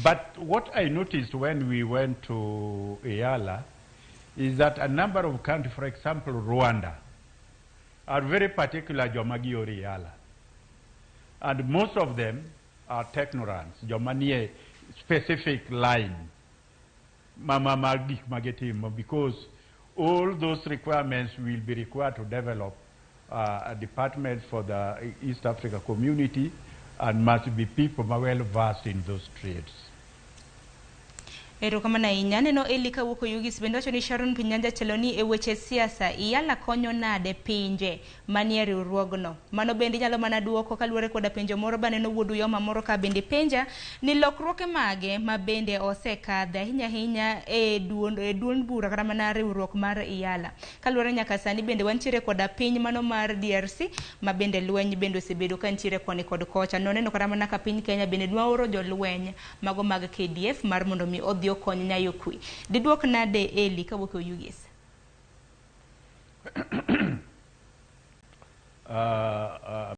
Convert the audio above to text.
But what I noticed when we went to EALA is that a number of countries, for example, Rwanda, are very particular joma gioro EALA. And most of them are technocrats, joma nie specific line ma gik ma gitimo, because all those requirements will be required to develop a department for the East Africa community and must be people ma well versed in those trades. Erokamano ahinya. Aneno Eli kawuok Oyugis bende wacho ni Sharon Pinyanja chalo ni e weche siasa EALA konyo nade pinje manie riwruogno. Mano bende inyalo mana duoko kaluwore koda penjo moro baneno wuod Uyoma moro ka bende penja ni lokruoge mage ma bende osekadhe ahinya ahinya e duond, e duond bura kata mana riwruok mar EALA. Kaluwore nyaka sani bende wantiere koda piny mano mar DRC ma bende lweny bende osebedo ka nitiere koni kod kocha. Noneno kata mana ka piny Kenya bende dwa oro jolweny mago mag KDF mar mondo mi odhi okony nyayo kwe. Diduok nade Eli kawuok e Oyugis?